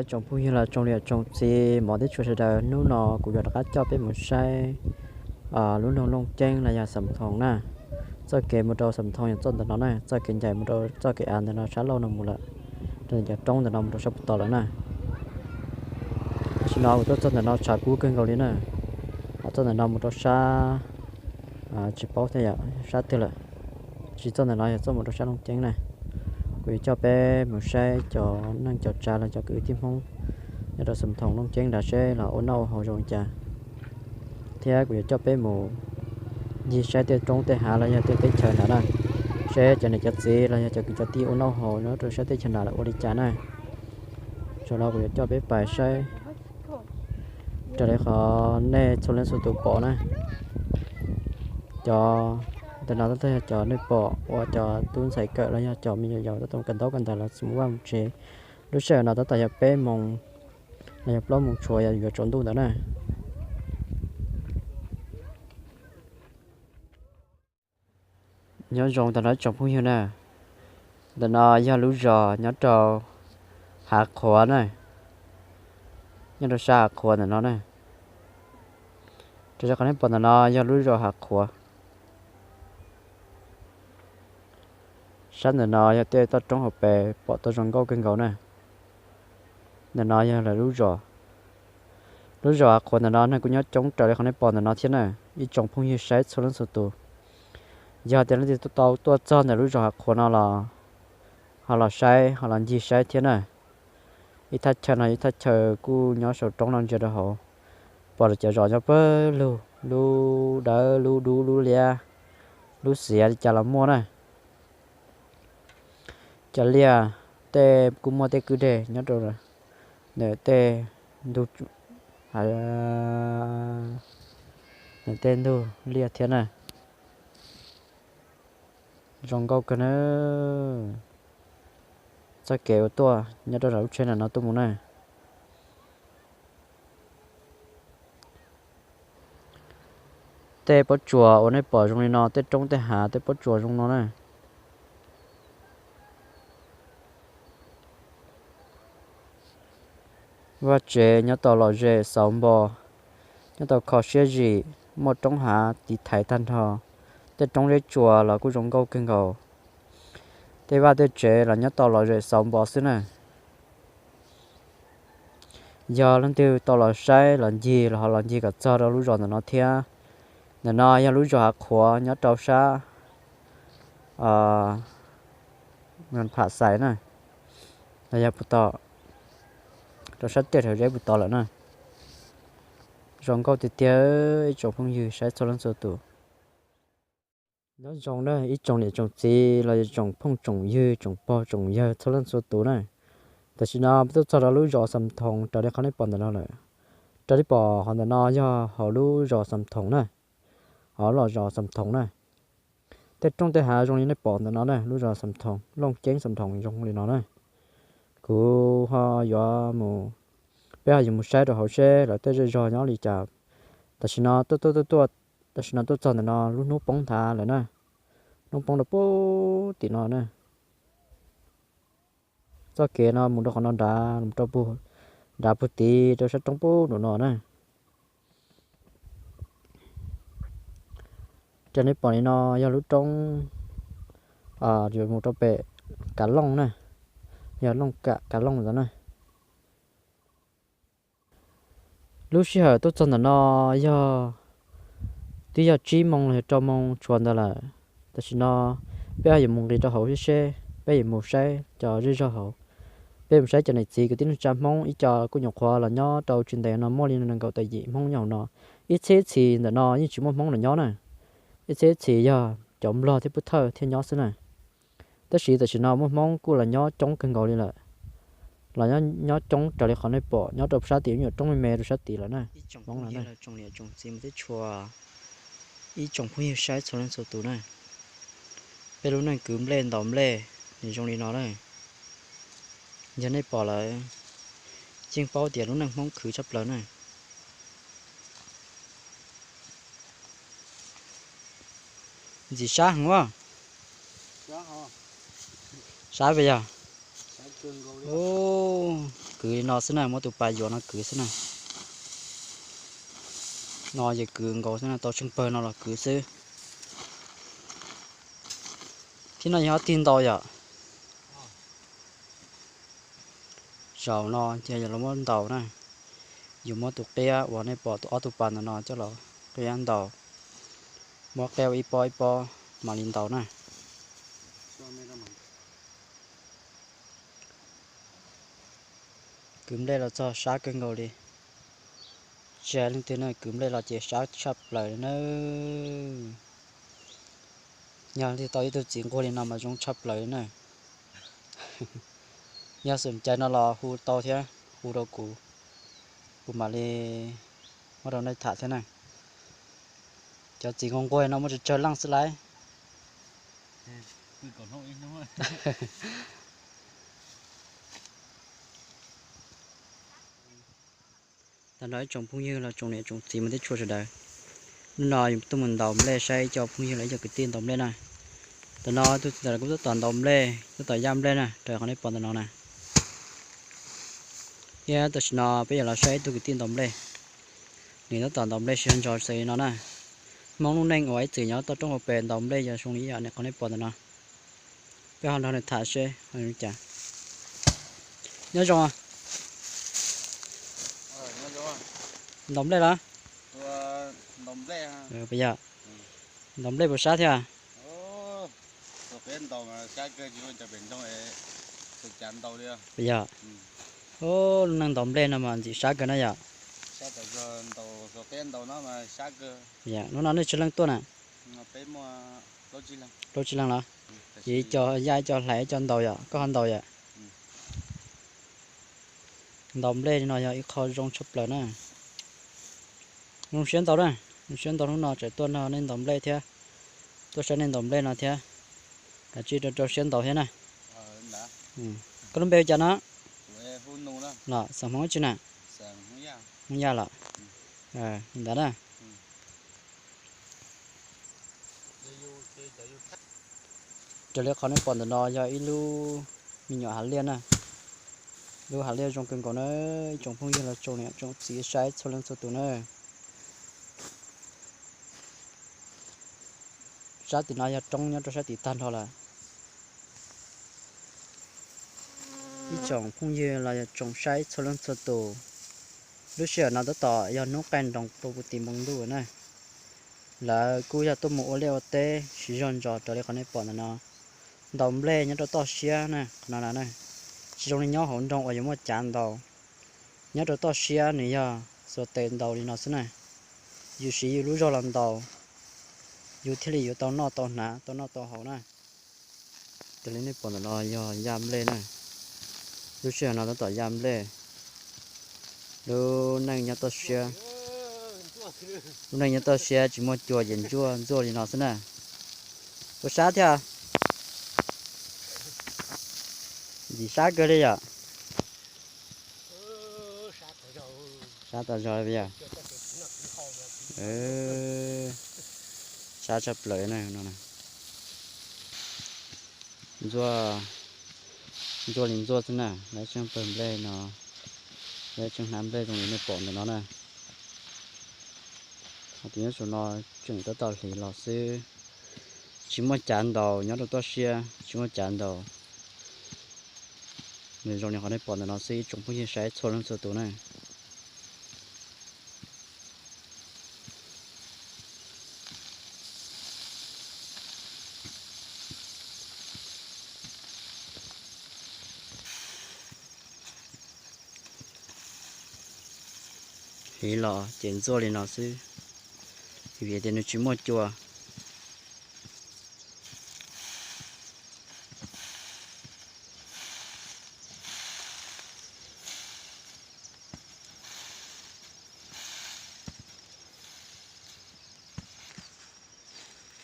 Tsoom phooj ywg los tsoom niam tsoom txiv mov tib tshua sawv daws, hnub no kuv yuav rov qab coj peb mus saib lub nroog Looj Ceeb los yog Xam Thoos na. Txoj kev mus rau Xam Thoos yog txoj ntawm no na, txoj kev ncaim mus rau txoj kev av ntawm no sab laug no mus lawm, rau cov roob ntawm no mus rau sab puag tod lawm na. Tam sim no kuv tuaj txog ntawm no tshav kub kawg nkaus li na. Ho txoj ntawm no mus rau sab, tsis paub thiab yog sab twg lawm. Tsis txog ntawm no yog txoj mus rau sab Looj Ceeb na. Kuv yuav coj peb mus saib cov neej cov tsav los cov kwv tij Hmoob nyob rau Xam Thoos Looj Ceeb nrad seb los ua noj ua haus zoo li cas. Thiab kuv yuav coj peb mus ncig saib tej roob tej hav los yog tej teb chaws nrad na, seb cov niam cov txiv los yog cov kwv cov tij ua noj haus nyob rau sab teb chaws nrad lawv ua li cas na. Zaum no kuv yuav coj peb pais saib raws li qhov nej txhua leej txhua tus pom na. Cov ntawm no tab tom yog cov nej pom uas cov tub ntxhais kawm los yog cov me nyuam yaus tab tom kawm ntaub kawm ntawv los mus vaj mus tsev. Lub sij hawm no tab tom yog peb moos los yog plaub moos tshuav yuav tsaus ntuj ntawd na. Nyob zoo ntawm no ib tsoom phooj ywg na, ntawm no yog lub zos nyob rau Hav Qhuav na, nyob rau sab Hav Qhuav ntawm no na. Raws li qhov nej pom ntawm no yog lub zos Hav Qhuav. Sab ntawm no yog tej toj roob hauv pes pom tau zoo nkauj kawg nkaus na. Ntawm no yog lawv lub zos. Lub zos Hav Qhuav ntawm no neeg kuj nyob coob raws li qhov nej pom ntawm no thiab na, ib tsoom phooj ywg saib txhua leej txhua tus. Yog tias leej twg tau tuaj txog ntawm lub zos Hav Qhuav no los ho los saib ho los ncig saib thiab na. Ib thaj chaw no ib thaj chaw kuj nyob saum roob no ntsia rau hauv, pom lawv cov zos nyob pawg lug, lub dawb lub dub lub liab lub xiav li cas los muaj na. Cov liaj tej kuj muaj tej kwj deg nyob rau ntawm tej ntug, ntawm tej ntug liaj thiab na. Zoo nkauj kawg na. Txoj kev uas tuaj nyob rau lub tsheb ntawm no tuaj mus na. Tej pob tsuas uas nej pom zoo li no, tej roob tej hav tej pob tsuas zoo no na. Vaj tsev nyob tau lom zem xauv npo, nyob tau kho siab zim, muaj roob hav tiv thaiv tag nrho. Tej roob zeb tsuas los kuj zoo nkauj kawg nkaus. Tej vaj tej tsev los nyob tau lom zem xauv npo xwb na. Yog leej twg tau los saib los ncig los ho los ncig kom txog rau lub zos ntawm no thiab. Ntawm no yog lub zos Hav Qhuav nyob rau sab Pham Xais na, los yog puag tom, rau sab tej rhawv zeb puag tod lawm na. Zoo nkauj tiag tiag ib tsoom phooj ywg saib txhua leej txhua tus. Nyob zoo na ib tsoom niam tsoom txiv los yog tsoom phooj tsoom ywg tsoom pog tsoom yawg txhua leej txhua tus na. Tam sim no peb tuaj txog rau lub zos Xam Thoos raws li qhov nej pom ntawm no lawm. Raws li pom hauv ntawm no yog hauv lub zos Xam Thoos na, hauv lub zos Xam Thoos na. Tej roob tej hav zoo li nej pom ntawm no na, lub zos Xam Thoos, Looj Ceeb Xam Thoos zoo li no na. Kuv ho yuav mus, peb ho yuav mus saib rau hauv seb lawv tej zej zog nyob li cas. Tam sim no tuaj tuaj tuaj tuaj, tam sim no tuaj txog ntawm no lub hnub poob nthav lawm na. Hnub poob rau puag tim no na. Txoj kev no mus rau qhov no nrad, mus rau puag nrad puag tid rau sab roob puag nraum no na. Raws nej pom li no yog lub roob yuav mus rau pem Kav Looj na, yog Looj Kav, Kav Looj ntawd na. Lub sij hawm tuaj txog ntawm no yog twb yog tsib moos los yog rau moos tshuav ntawd lawm. Tam sim no peb ho yuav mus nqis rau hauv seb, peb yuav mus saib cov zej zog hauv. Peb mus saib cov niam txiv kwv tij neej tsa Hmoob ib co kuj nyuam qhuav los nyob rau tsis ntev no muaj li nees nkaum tawm yim Hmoob nyob hauv no. Ib txhiab txhis ntawm no yeej tsis muaj Hmoob los nyob na. Ib txhiab txhis yog cov Nplog thiab Pub Thawj thiaj nyob xwb na. Tab sis tam sim no muaj Hmoob kuj los nyob coob kawg nkaus li lawm. Los nyob coob raws li qhov nej pom nyob rau sab tim nyuam roob me me rau sab tid lawm na. Hmoob los na. Tsoom niam tsoom txiv mus teb tshua, ib tsoom phooj ywg saib txhua leej txhua tus na. Peb lub neej kwv nplej ntaus nplej nws zoo li no na. Yog nej pom lawm yeej paub tias lub neej Hmoob khwv tshaj plaws na. Ntxim sab heev a. Sab pes yog? Kwv li no xwb na, muab tus pas yuam no kwv xwb na. No ces kwv nkaus xwb na, tau tsheej pawg no los kwv xwb. Thiab no yog ob tig ntaus yom. Zaum no ces yog los muab ntaus na. Yus muab tus qiab uas nej pom tus ob tug pas ntawm no coj los qiab ntaus. Muab qiab ua ib pob ib pob mam li ntaus na. Kwv nplej los txog sab kawg nkaus li. Tsis hais leej twg na, kwv nplej los ces sab tshaj plaws li na. Yog leej twg tau ib tug txiv nquag li no mas zoo tshaj plaws li na. Yog xom cai no los hu tau thiab, hu rau kuv, kuv mam li muab rau nej tham thiab na. Cov txiv nquag nquag no muaj tsawg tsawg leej xwb laiv. Tag nrho ib tsoom phooj ywg los tsoom niam tsoom txiv mas tib tshua sawv daws, hnub no yus tuaj mus ntaus nplej saib ib co phooj ywg los ib co kwv tij ntaus nplej na. Tam no tus txiv ntxawm kuj tab tom ntaus nplej, tab tom yaj nplej na, raws qhov nej pom ntawm no na. Thiab tam sim no peb yuav los saib ib tug kwv tij ntaus nplej. Nws tab tom ntaus nplej sib ntso xws li no na. Hmoob lub neej uas ib txwm nyob toj roob hauv pes ntaus nplej yog zoo li ib yam qhov nej pom ntawm no. Peb ho nrog nws tham seb cas. Nyob zoo. Ntaus nplej los? Yog, ntaus nplej puas sab thiab? Yog, lub neej ntaus nplej no mas ntxim sab kawg na yom. Yog, hnub no nej tsawg leej tuaj na? Plaub tsib leeg los? Ces ib co yaj, ib co hlais, ib co ntaus yom, koj ho ntaus yom. Ntaus nplej no yog ib qho zoo tshaj plaws na. Zoo siab ntau na, zoo siab ntau hnub no tseem tuaj nrog nej ntaus nplej thiab, tuaj saib nej ntaus nplej no thiab. Kav tsij rau rau siab ntaus thiab na. Koj lub npe hu cas no? Los xeem Hmoob tsi na? Hmoob Yaj los? Li ntawd na. Raws li qhov nej pom ntawm no yog ib lub me nyuam hav liaj na. Lub hav liaj zoo kawg nkaus na, ib tsoom phooj ywg los tsoom niam tsoom txiv saib txhua leej txhua tus na. Sab tim no yog roob nyob rau sab tim tag nrho lawm. Ib tsoom phooj ywg los yog tsoom saib txhua leej txhua tus, lub sij hawm no tab tom yog hnub qaij nroos rau puv tim npoo ntuj na. Lawv kuj yog tuaj mus ua liaj ua teb siv zog ntsos raws li qhov nej pom ntawm no. Ntaus nplej nyob rau toj siab na, qhov no na, tsis zoo li nyob hauv nroog uas yuav muaj cav ntaus. Nyob rau toj siab nws yog xuas tes ntaus li no xwb na. Yus siv yus lub zog los ntaus, yus thiaj li yuav tau noj tau hnav, tau noj tau haus na. Raws li nej pom ntawm no yog yaj nplej na. Lub sij hawm no tab tom yaj nplej. Lub neej nyob toj siab, lub neej nyob toj siab tsis muaj cua ces ntsuaj ntxuaj li no xwb na. Ua sab thiab. Ntxim sab kawg li yom. Sab tas zog li yom. Sab tshaj plaws na no. Ntxuaj, ntxuaj li ntxuaj xwb na, lawv tseem pawg nplej no, lawv tseem hnav nplej zoo li nej pom ntawm no na. Ho tim nyob saum no tseem tab tom hliv los xwb, tsis muaj cav ntaus nyob rau toj siab, tsis muaj cav ntaus. Nws zoo li qhov nej pom ntawm no xwb ib tsoom phooj ywg saib txhua leej txhua tus na. Hliv los ces ntxuaj li no xwb, vim tias nws tsis muaj cua.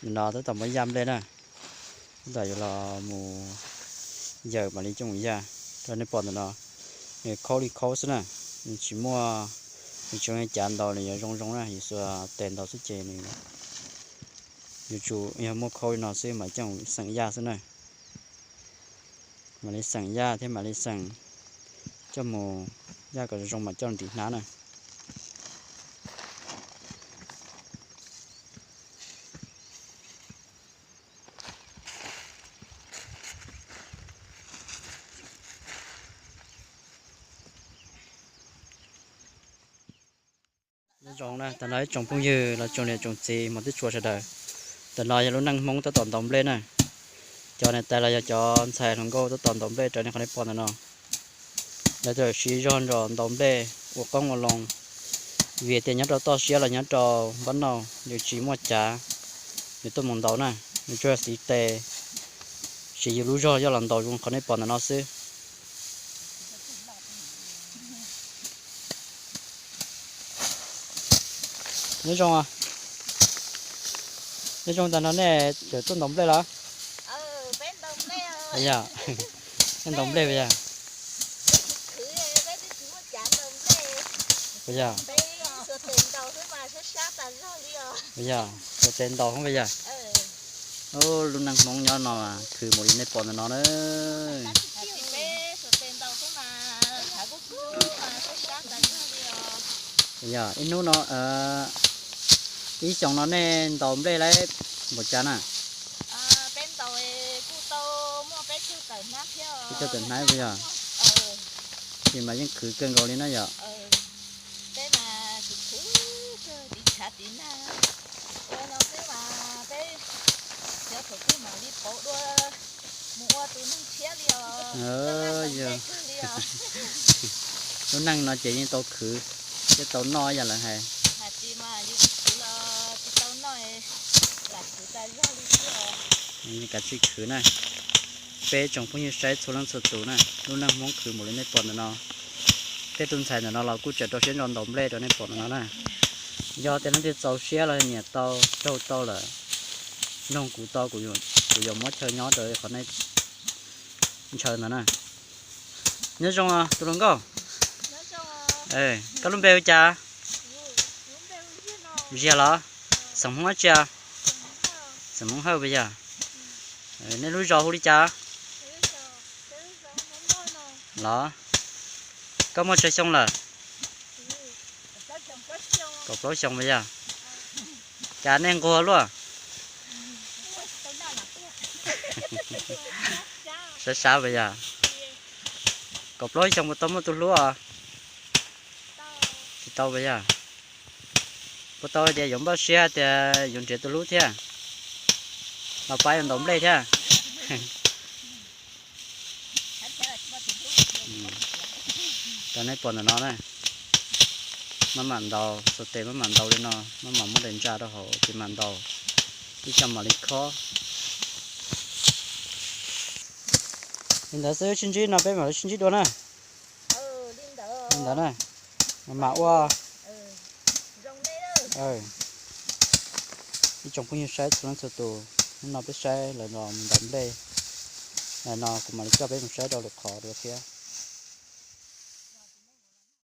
Nim no tab tom muab yaj nplej na, tab tom yuav los mus yawm mam li coj mus yaj. Raws nej pom ntawm no, nws khaub li khaub xwb na, nws tsis muaj, nws tsis zoo li cav ntaus nws yuav zoo zoo na, yus xuas tes ntaus xwb ces nws yuav tsum yog muaj khaub li no xwb mam coj mus xeem yaj xwb na. Mam li xeem yaj thiab mam li xeem Coj mus yaj kom zoo zoo mam coj ntim hnab na. Nyob zoo na, tam no ib tsoom phooj ywg los tsoom niam tsoom txiv hmov tshua sawv daws, tam no yog lub neej Hmoob tab tom ntaus nplej na. Cov niam tais los yog cov ntxhais hluas nkauj tab tom ntaus nplej raws li qhov nej pom ntawm no. Lawv txawm siv zog nrog ntaus nplej ua qoob ua loo, vim tias nyob rau toj siab los nyob rau npab nauj yus tsis muaj cav yus tuaj mus ntaus na, yus tsuas yog siv tes, siv yus lub zog yoj los ntaus zoo qhov nej pom ntawm no xwb. Nyob zoo, nyob zoo, tam no nej tseem tuaj ntaus nplej los? Yog, nej ntaus nplej puas yog? Puas yog? Puas yog, xuas tes ntaus xwb puas yog? Lub neej Hmoob nyob no khwv npaum li nej pom ntawm no na. Yog ib hnub no, ib xyoos no nej ntaus nplej lawm npaum cas na? Peb tawm hnab puas yog? Tab sis mas yeej khwv kawg nkaus li na yom. Lub neej no ces yeej tau khwv thiab tau noj ib yam lawv hais. Kav tsij khwv na. Peb tsoom phooj ywg saib txhua leej txhua tus na, lub neej Hmoob khwv npaum li nej pom ntawm no. Tej tus ntxhais ntawm no los kuj tseem rau siab ntso ntaus nplej rau nej pom ntawm no na. Yog tias leej twg txaus siab los nyiam tau raug tau lawm, nug kuv tau, kuv yuav muab chaw nyob rau qhov nej ntshaw ntawd na. Nyob zoo tus hluas nkauj. Koj lub npe hu cas? Ziag los? Xeem Hmoob dab tsi? Xeem Hmoob Hawj puas yog? Nej lub zos hu li cas los? Koj muaj tsawg xyoo lawm? Kaum plaub xyoo puas yog? Cas nej nquag luaj? Sab sab puas yog? Kaum plaub xyoo puas tau muaj tus hlub os? Tsis tau puas yog? Puas tau tias yuav npaj siab tias yuav nrhiav tus hlub thiab los pab yuav ntaus nplej thiab? Rau nej pom ntawm no na, maj mam ntaus, xuas tes maj mam ntaus li no, maj mam muab daim ntsa rau hauv ces mam ntaus, ib co mam li khob. Li ntawd xwb, sib ntsib no peb mam li sib ntsib dua na. Li ntawd na, maj mam ua. Ib tsoom phooj ywg saib txhua leej txhua tus, hnub no peb saib lawv los ntaus nplej no, kuv mam li coj peb mus saib rau lwm qhov dua thiab.